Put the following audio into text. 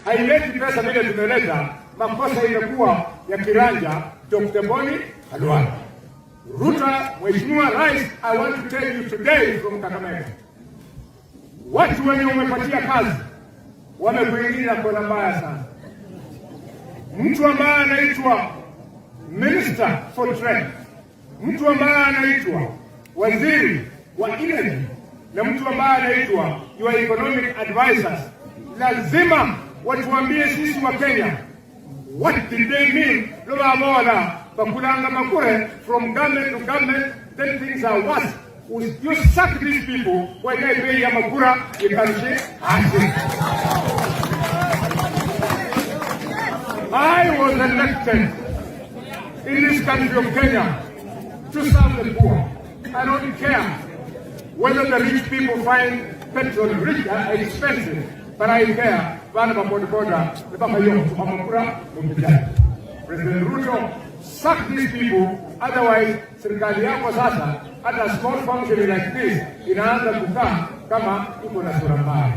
Haileti pesa vile tumeleta, makosa imekuwa ya kiranja Dr. Boni Khalwale. Ruto, Mheshimiwa Rais, I want to tell you today from Kakamega, watu wenye umepatia kazi wamekuingiza kona mbaya sana. Mtu ambaye anaitwa Minister for Trade, mtu ambaye anaitwa waziri wa energy na mtu ambaye anaitwa your economic advisors, lazima watuambie sisi Wakenya, what did they mean lobabona bakulanga makure from government to government, then things are worse. You sack these people wene bei ya makura ikarushe hasi. I was elected in this country of Kenya to serve the poor. I don't care whether the rich people find petrol rich, expensive, but I care. Bana ba boda boda, makura. President Ruto, sack these people, otherwise serikali yako sasa, hata small function like this inaanza kukaa kama iko na sura mbaya.